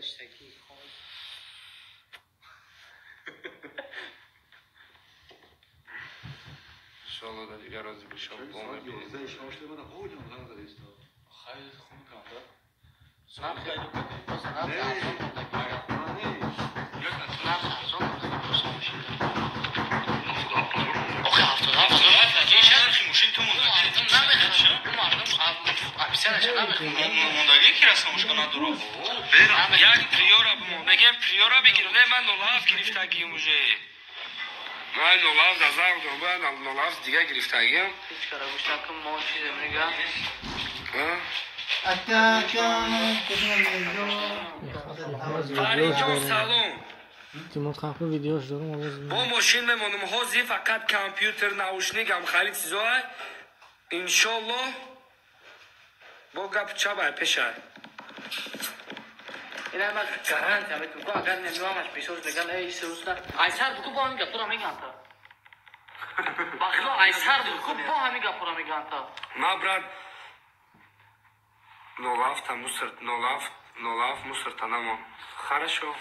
Гузаштагӣ иншоалло дар дигар рози бишам. Як приора бимон, мегем приора бигир. Не, ман нолаф гирифтагием уже. Ман нолаф назар дорам, ман нолаф дига гирифтагием. Фаридҷон, салом. Бо мошин мемонам ҳозир, фақат компютер, наушник ам харид чизоа. Иншолло бо гап чабай пешай. Ина ман гарантия метум, ко агар намеомаш пешош меган, эй сеуста. Айсар буку бо ҳамин гапора меган та. Бахло айсар буку бо ҳамин гапора меган та. Ма брат нолафта мусор, нолаф, нолаф мусор танамо. Хорошо.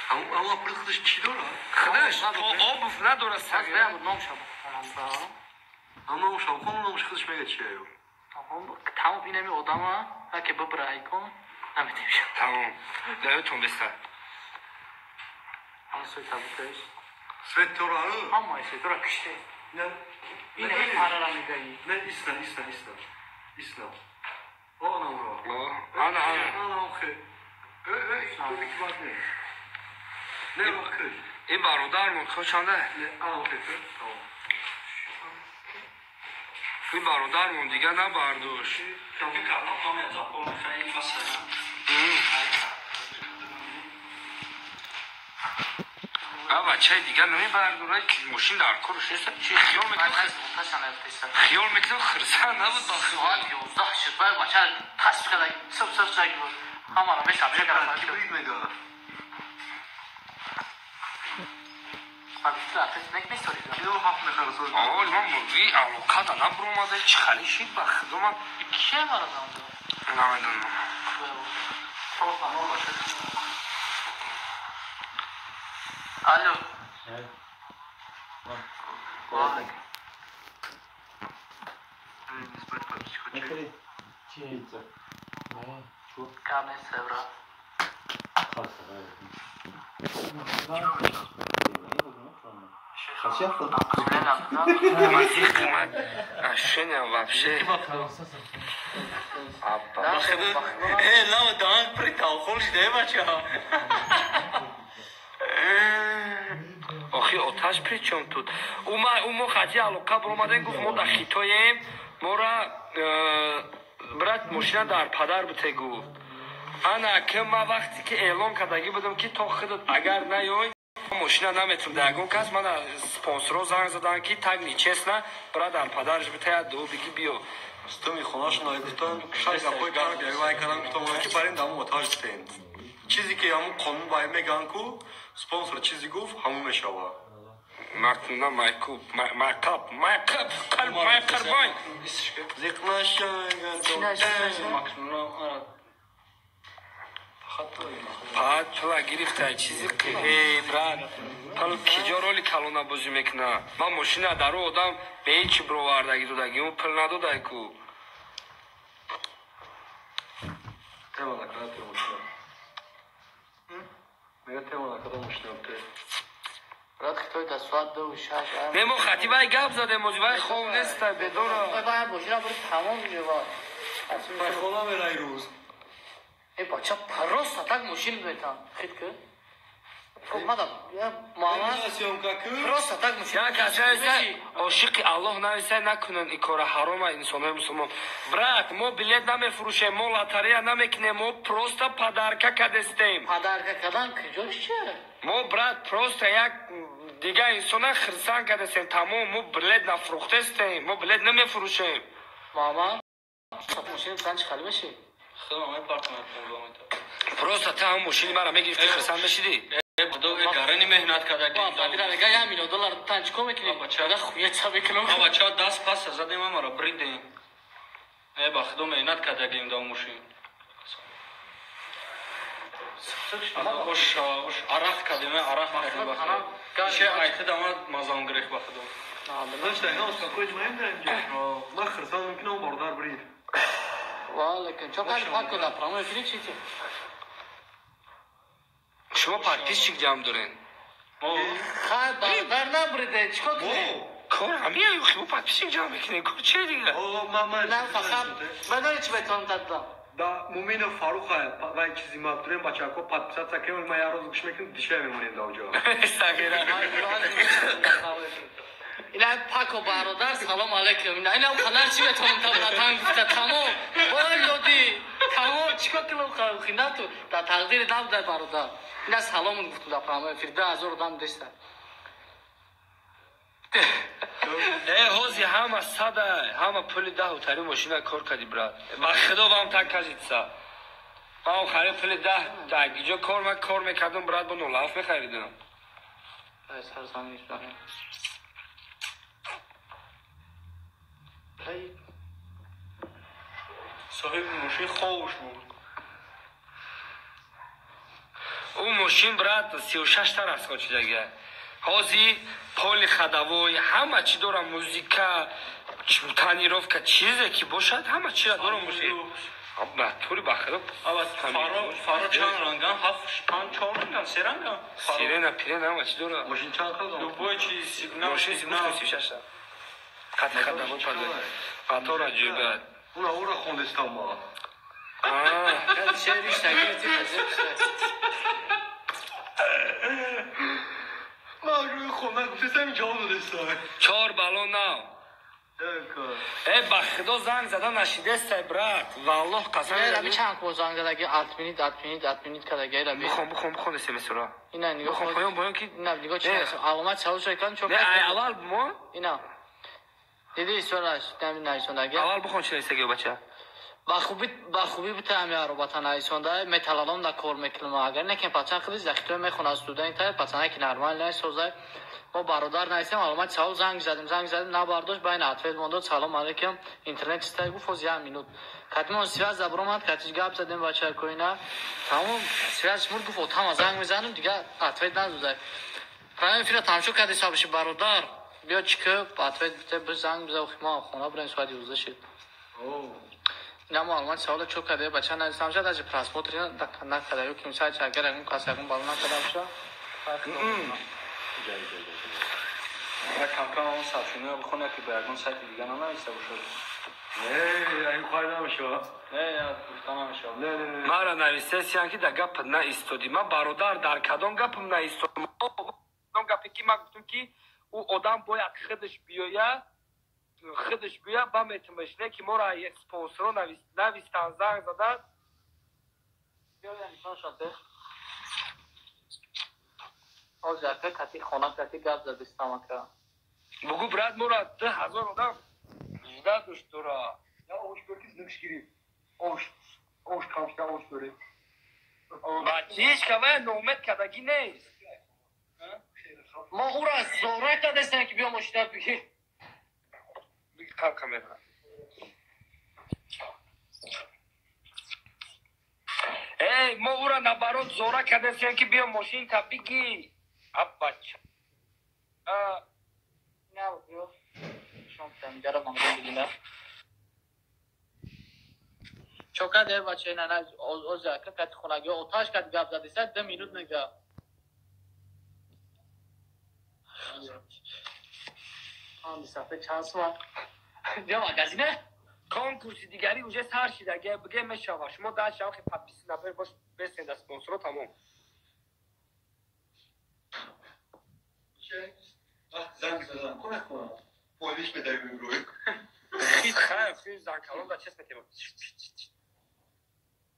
Ама април худаш чӣ дора? Худаш обув надора саг. Ном шабхонам ба. Ном шабхон, номш худаш мега чи аю? Тамом инами одама, ки бибра айкон. Наметимшам. Тамом. Даётон беста. Ҳама суй табуташ. Свет тора? Ҳама свет тора киште. Не. Ин ҳам парара мегаи. Не, исна, исна, исна. Исна. О, ана ура. Ана, ана. Ана, охе. Э, э, ин не. Не, охе. Ин бародармон хушанда. Не, ана, охе, тамом. Ин бародармон дига набардош. Бачаи дига намебардора, мошин дар корш нест. Чи хиёл мекунам? Хиёл мекунам хирсан набуд ба соат 11 шуд. Баъд бача тасб карда, суб суб чак буд. Ҳамаро мешаб жакара. Оҳ, ман мурғи алоқада набуромада, чи хали шид ба худо ман. Кие маразам? Намедонам. Алло. Ощущение вообще. Э, лава даҳан при талхол шида, бачаҳо. Охи оташ при чём тут? Ӯ мо хати алоқа баромадем, гуфт мо дар Хитоем, мора брат мошина дар падар буте гуфт. Ана ки ман вақте ки эълон кардагӣ будам ки то худат агар наёй мошина наметум да ягон кас, мана спонсорро занг заданд ки так нечестно, брат дар падараш битая ду биги биё. Стоми хонашон гуфтан, шай гапҳои гарм вай кардам, гуфтам ки барин дамо оташ битем. Чизе ки ҳамун қонун бай меган ку спонсор чизе гуфт, ҳамун мешава. Мартина майкуп, майкап, майкап, қалб, майқарбон. Пад пула гирифта чизи эй брат, пул киҷо роли калона бозӣ мекуна? Ман мошина дар ӯ одам бе ҳеҷ чӣ бировардаги додаги, ӯ пул надодай ку. Не, мо хати вай гап задем, ози вай хоб неста, бедора. Э, бача просто так мошин метан. Хит ки? Мадам, я мама. Просто так мошин. Я касай ошиқи Аллоҳ нависай накунанд ин кора ҳарома инсонҳои мусулмон. Брат, мо билет намефурӯшем, мо лотарея намекунем, мо просто подарка кадестем. Подарка кадан куҷош чи? Мо брат просто як дига инсона хирсан кадестем, тамом, мо билет нафурӯхтестем, мо билет намефурӯшем. Мама, мошин тан чӣ хали меши? Просто та ҳам мошини мара мегирифти хирсан мешидӣ? Гарани меҳнат кардаги. Мега як миллион доллар тан чӣ кор мекунӣ? Хуя мекунам. Бача даст пас задем, амара бридем. Э, ба худо меҳнат кардагим да мошин. Ош ош арақ кардем, арақ кардем бахудо. Че айти дама мазам гирифт бахудо. Дошта ино успокоить моем дорем. Ман хирсан мумкин он бародар брид. Валейкум. Чо кали пак куда прямой эфир чити? Шумо подписчик ҷамъ дорен. Хай бародар набриде, чикор кунем? Кор ҳамин шумо подписчик ҷамъ мекунед. Кор чие дига? О, ман На фақат медонӣ чӣ метавонам дадам? Да Муминов Фаруха вай чизи ма дорем бачако подписаться кунем, ма як рӯз гӯш мекунем, дишая мемонем да оҷо. Сагира. Ина пако бародар салом алейкум. Ина қадар чӣ метавонам дадам гуфта тамом. Вой лоди. Тамом чикор кунам хина ту дар тақдири набуда бародар. Ина салом гуфтам дар прямой эфир 2000 одам деста. Ҳози ҳама сада, ҳама пули даҳу тари мошина кор кардӣ, брат. Ба худо вам так кажется. Ман хари пули даҳ дар иҷо кор ман кор мекардам, брат, бо нолаф мехаридам. Соҳиби мошин ховуш буд. Ӯ мошин, брат, 36 та расход шудага. Ҳози поли ходовой, ҳама чӣ дорам, музика, тонировка, чизе ки бошад, ҳама чиро дорам мошин. Тури ба худо. Фаро чанд ранган? Ҳафт, панҷ, чор ранган, се ранган? Сирена, пирена, ҳама чӣ дорам. Мошин чанд қадам? Любой чиз, сигнал. Мошин 36 та. Хати ходовой паде. Қатора ҷӯбад. Ура, ура хондестам ма. Шериш тагирти Ман рӯи хона гуфтестам ҷавоб додестам. Чор баллон нав. Э, ба худо занг зада нашидестай, брат. Валлоҳ қасам. Раби чанд бор занг задаги отменить, отменить, отменить кардаги раби. Бихон, бихон, бихон смс-ро. Ина нигоҳ Бихон, поён, поён ки. Ина нигоҳ чи аломат чалу шуд кан чо. Не, ай аввал мо. Ина. Диди истораш, нами нависондаги. Аввал бихон чи нависаги бача. Ба хубӣ битаам яро бата нависонда металлалом да кор мекунам. Агар некем пачан худиш захитои мехонад студента, пачана ки нормал насоза. Мо бародар нависем, аломат савол занг задем, набардошт, байна ответ мондод, салом алейкум, интернет чистай гуфт, ҳоз як минут. Катимон связь забромад, катиш гап задем бачако ина. Тамом связь мурд гуфт, отама занг мезанем, дига ответ надодай. Прямой эфира тамошо карди сабши бародар. Биё чӣ ответ бите, бис занг биза, мо хона бирем, соати 11 шид. Ина маълумот савола чо карда, бача нависам шад, даже просмотр накарда, ё ки мисал агар ягон кас ягон бало накарда боша. Я кам-кам он сообщение бихонам, ки ба ягон сайти дига нанависта бошад. Не, ай хоҳар намешава. Не, я гуфта намешава. Не, не, не. Мара нависесиян ки дар гап наистодӣ. Ман бародар дар кадом гапам наистодам? Кадом гапе ки ман гуфтам ки ӯ одам бояд худаш биёяд, худаш биёяд, ба метимаш, не ки моро спонсорро навистан, занг задад. Ҳозир кати хона кати гап задистам ака. Бугу брат моро 2000 одам жда дошт дора. Я ош бер ки зинш гирифт. Ош, ош камшта ош дорем. Бачиш кавай номед кардагӣ нест. Мо ӯро зора кардастем ки биё мошина бигир. Қаб камера. Эй, мо ӯро наоборот зора кардастем ки биё мошинта бигир. Аб бача. Не, биё. Шом тамҷара мангон бигина. Чо кард бача ина на оз ака кати хонагӣ оташ кард гап задиса 2 минут мега. Ан сафе чанд соат. Биё магазине? Конкурси дигари уже сар шид, агар бигем мешава. Шумо даҳ шавқи подписи нафар бош бесен да спонсоро тамом. Занг задам, кона кона. Полиш медарим рӯй. Хайр, хи занг калон да чест метем.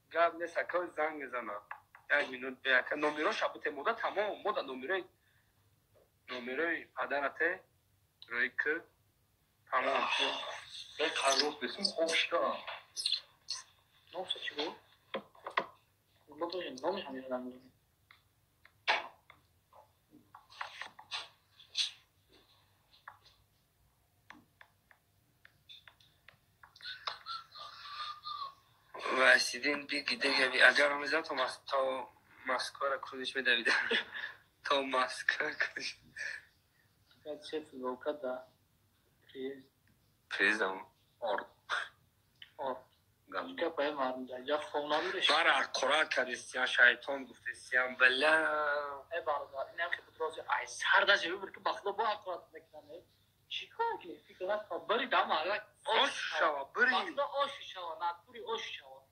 Гап нест, ака занг мезана. Як минут бияка. Номероша бите мода тамом, мода номерои падарате рӯи к тамом. Бе қароз бесум хобшта. Номша чӣ буд? Мо тоже номи ҳаминро намедонем. Васидин биги дегави агар мезан то Москвара кудиш медавида. То Москва кудиш. Че футболка да. Приезд. Приездам. Ор. Ор. Гапай марда. Я хона миреш. Мара аккурат кардистиян, шайтон гуфтистиян, бля. Э бародар, инам ки бутрози ай сарда живи буд ки бахло бо аккурат мекунам. Чӣ кор кунӣ? Фикр накун. Бари дам ара. Ош шава, бари. Бахло ош шава, натури ош шава.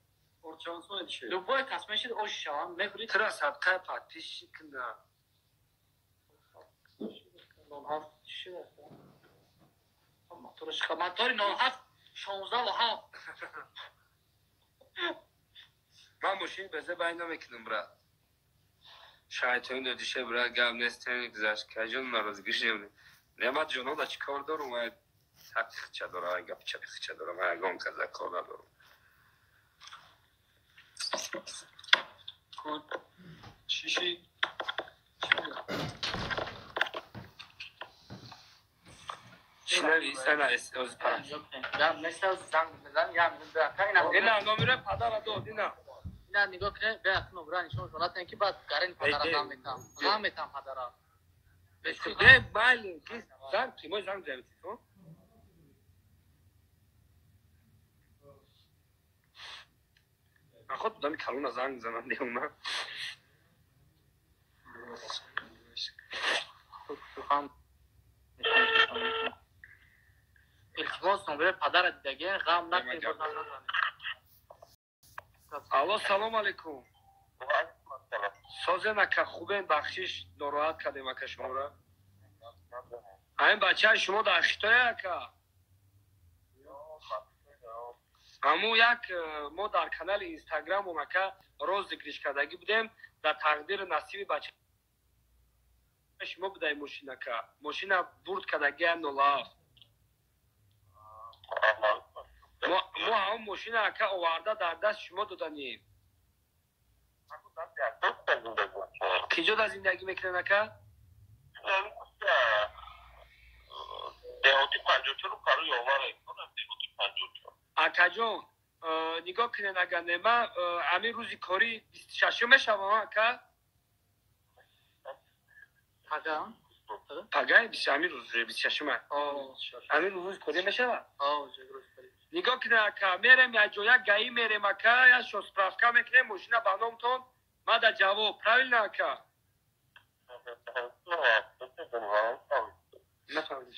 Орчонсон чӣ? Любой кас мешид ош шава, мебри. Тра садқа подписчик на. 07 чӣ аст? Моторш мотори 07 16 ва 7. Ман мошин безе бай намекунам, брат. Шайтон додише, брат, гап нест, гузашт. Каҷон нарозигишем. Не, ман ҷоно да чӣ кор дорум? Ман ҳақи дорам, ман гапи чапи хича дорам, ман ягон каза кор надорам. Чиши? Чӣ навис? Ана, оз пара. Гап нест, занг мезанам, я мезанам. Ина, номерои падара дод, ина. Ина нигоҳ кунед, бе акну бра нишон шонатен ки баъд гарин падара ғам метам. Ғам метам падара. Бе, майли, ки занг, прямой занг зовите, то? Наход одами калона занг занам деуна. Илтимос номерои падара дидаген, ғам накунед, боз занг назанед. Алло, салом алейкум. Созен ака, хубен, бахшиш, нороҳат кардем ака шуморо. Ҳамин бачаи шумо дар Хитоя ака? Ҳамун як мо дар канали Инстаграмон ака розыгрыш кардагӣ будем, дар тақдири насиби бача шумо будаи мошин ака. Мошина бурд кардагия 07. Мо ҳамун мошина ака оварда дар даст шумо доданем. Киҷо дар зиндагӣ мекунед ака? Акаҷон, нигоҳ кунед, агар не ман ҳамин рӯзи корӣ 26 мешавам ака? Пага? Пага ҳамин рӯз 26-ма. Ҳамин рӯзи корӣ мешавад? Нигоҳ кунед ака, мерем як ҷо, як гаӣ мерем ака, як шо справка мекунем, мошина ба номтон, ман дар ҷавоб, правильно ака?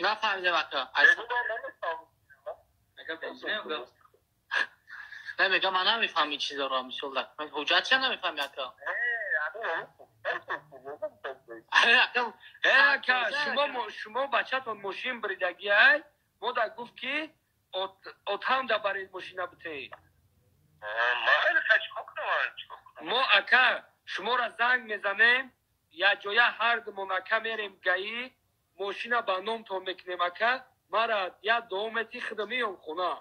Нафаҳмидем ака. Не, мегам ман намефаҳми чизоро, мисол документ, ҳуҷҷат чия намефаҳми ака? Ака, шумо бачатон мошин бридагиай, мо да гуфт ки отам да баред мошина битеед. Мо ака шуморо занг мезанем, якҷоя ҳардумон ака мерем гаӣ, мошина ба номтон мекунем ака, мара як дуо мети худо меём хона.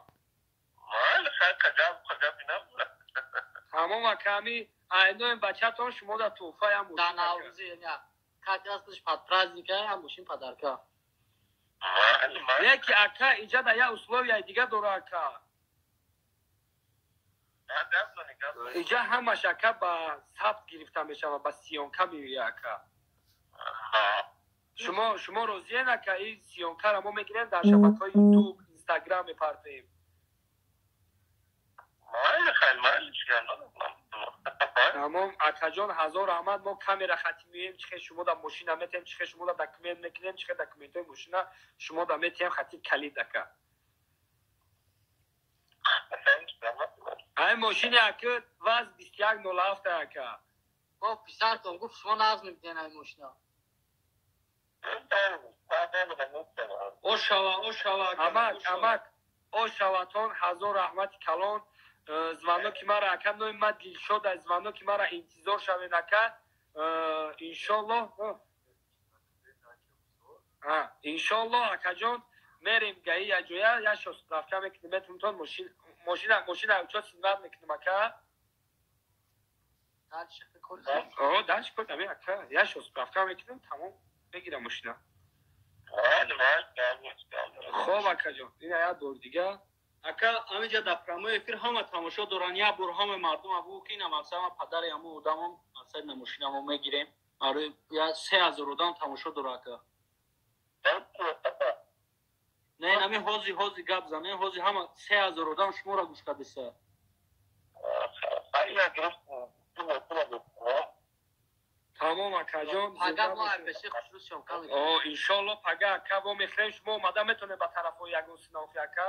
Тамом ака, ҳами айноем бачатон шумо да тӯҳфаям мошин. Дар Наврӯзи, как раз под праздника ям мошин подарка. Яки ака инҷа да як условияи дига дора ака. Инҷа ҳамаш ака ба сабт гирифта мешавад, ба съёмка меояд ака. Шумо розиен ака, ин съёмкаро мо мегирем дар шабакаҳои Ютуб, Инстаграм мепартоем. Тамом акаҷон, ҳазор раҳмат. Мо камера хати меоем, чӣ хел шумо да мошина метиҳем, чӣ хел шумо да документ мекунем, чӣ хел документҳои мошина шумо да метиҳем хати калид ака. Ай мошини ака ваз 2107 ака. Бо писартон гуфт шумо нағз мебинед ай мошина. Ошава, ошава. Амак, амак, ошаватон ҳазор раҳмати калон. Звоноки мара ака, номи ман Дилшод аст, звоноки мара интизор шавед ака. Иншоллоҳ, иншоллоҳ акаҷон, мерем гаи якҷоя, як шо справка мекунем, метунтон мошина учёт снимать мекунем ака. Дальше кор ами ака, як шо справка мекунем, тамом, мегирам мошина. Хоб акаҷон, ина як бор дига. Ака, ҳаминҷа дар прямой эфир ҳама тамошо доранд, як бор ҳама мардум абу ки ина мақсад ман падари ҳамун одамам, Мақсад на мошина мо мегирем. Аре я 3000 одам тамошо дора ака. Не, нами ҳози ҳози гап занем, ҳози ҳама 3000 одам шуморо гӯш кардеса. Тамом акаҷон. Пага мо пеши хушрӯ съёмка мекунем. О, иншоалло пага ака во мехӯрем, шумо омада метавонед ба тарафҳои ягон синофи ака?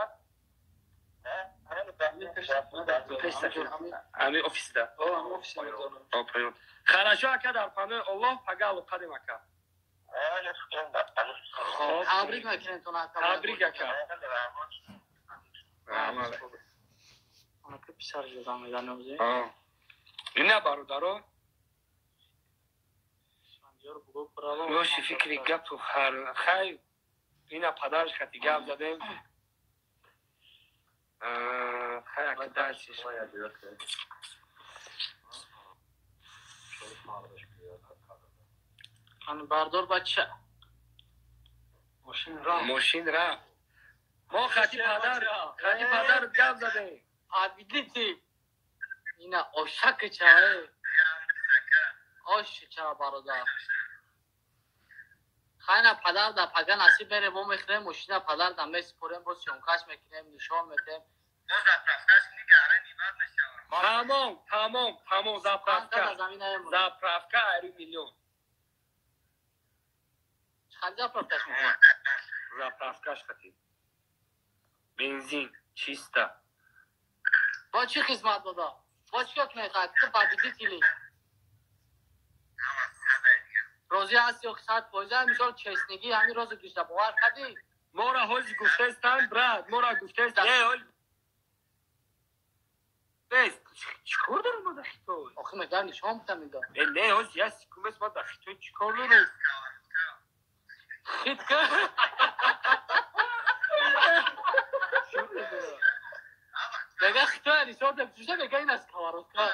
Ами офисда. О, ами офисда. О, поён. Хорошо ака, дар панои Аллоҳ пага алоқадем ака. Табрик мекунем тон ака. Табрик ака. Раҳмат. Ака писар ҷудо мезанем. Ина бародаро. Лоши фикри гапу хай ина падарш хати гап задем. Хай ака дальше. Ан бардор бача. Мошин рафт. Мошин рафт. Мо хати падар гап задем. Победитель. Ина ошак ча. Ош ча бародар. Хайна падар да пага насиб мерем, мо мехӯрем, мошина падар да месупорем, боз съёмкаш мекунем, нишон метем. Тамом, тамом, тамом, заправка. Заправка айри миллион. Чанд заправкаш мекунем? Заправкаш хати. Бензин чисто. Бо чӣ хизмат дода? Бо чӣ кор мехоҳад? Ту победители. Розӣ ҳасти ё 100%? Мисол честнигӣ ҳамин розу гирифта бовар кардӣ? Мора ҳози гуфтестан, брат, мора гуфтестан. Не, ҳол нест. Чӣ кор дорам ма дар Хитой? Охи мегӯям нишон бидам инда. Э, не, ҳози як секунд ма дар Хитой чӣ кор дорам? Хитка. Мега Хитой нишон дем, чуша мега ин аз сковородка.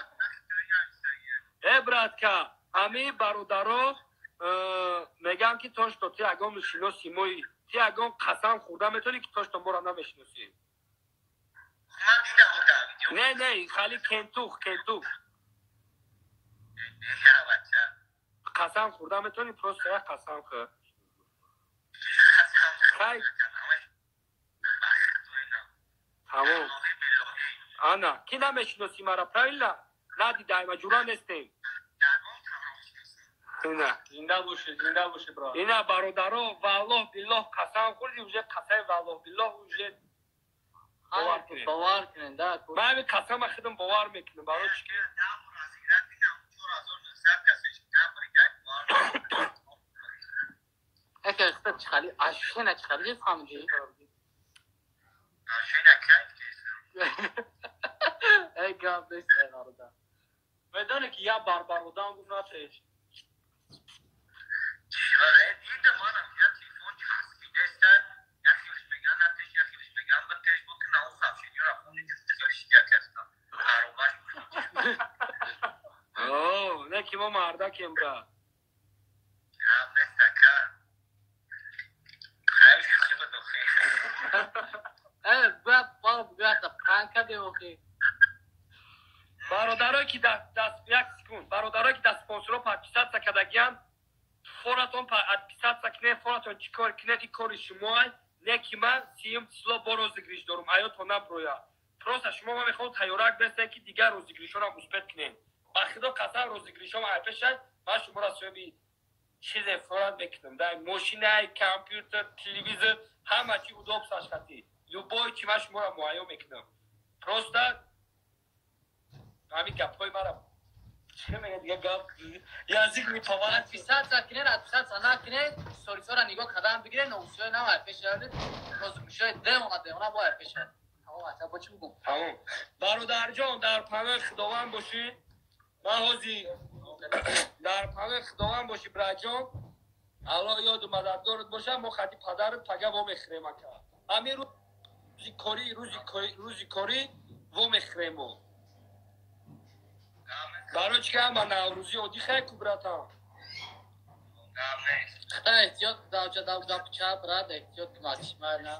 Э, братка, ҳамин бародаро мегӯям ки то что ти ягон мешиноси мои, ти ягон қасам хӯрда метавонӣ ки то что моро намешиносӣ. Не, не, хали кентух, кентух. Қасам хӯрда метавонӣ, просто як қасам хӯр. Хай. Тамом. Ана, ки намешиносӣ мара, правильно? Надидаем, маҷура нестем. Ина. Зинда бошӣ, зинда бошӣ, брат. Ина бародаро, валлоҳ биллоҳ қасам хӯрдӣ, уже қасами валлоҳ биллоҳ уже бовар кунед. Бовар кунед, да. Ман ҳамин қасама худам бовар мекунам, барои чӣ ки Эке хта чӣ хали, ашена чӣ хали фаҳмидӣ? Эй гап нест, эй бародар. Медонӣ ки як барбар одам гуфт натеш. О, не ки мо мардакем, брат. Э, брат, брат, пранк кардем охи. Бародарое ки як секунд, бародарое ки дар спонсорҳо подписаться кардагианд, форатон подписаться кунед, форатон чӣ кор кунед, ин кори шумоа. Не ки ман сиюм число бо розыгрыш дорум, аётон наброя. Просто шумо ман мехоҳам тайёрак бестед ки дигар розыгрышҳоро успед кунед. Ба худо қасам розыгрышҳо айпешад, ман шуморо соҳиби чизе форат мекунам. Дай мошинай, компютер, телевизор, ҳама чи удобстваш хати. Любой чи ман шуморо муайё мекунам. Просто ҳамин гапҳои мара чӣ мегӯяд дигар гап язик мепавад. Подписаться кунед, подписаться накунед, сторисҳоро нигоҳ кардан бигиред, новусиҳои нав айпешад, розыгрышҳои девона девона бо айпешад. Тамом, ака, бо чӣ бигӯм? Тамом. Бародарҷон, дар паноҳи Худованд бошӣ. Ман ҳози дар паноҳи Худованд бошӣ, братҷон. Аллоҳ ёду мададгорат бошад. Мо хати падарат пага вомехӯрем, ака. Ҳамин рӯзи корӣ, рӯзи корӣ вомехӯрем мо. Барои чӣ ки ҳама наврӯзӣ оддӣ хай ку, братан? Хта эҳтиёт давҷа давҷа пча, брат, эҳтиёт кун аз чима на.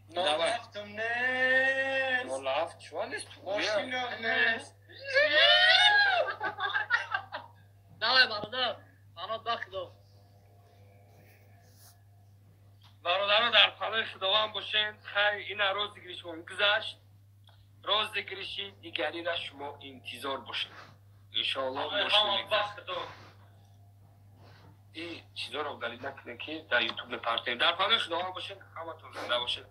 Давай. Ноль нест. 07 чува нест? Мошинам нест. Давай, бародар. Паноҳ ба Худо. Бародаро, дар паноҳи Худованд бошед. Хайр, ина розыгрышмон гузашт. Розыгрыши дигарира шумо интизор бошед. Иншоалло, мошин мегузарад. И чизоро удалить накунем, ки дар Ютуб мепартем. Дар паноҳи Худованд бошед, ҳаматон зинда бошед.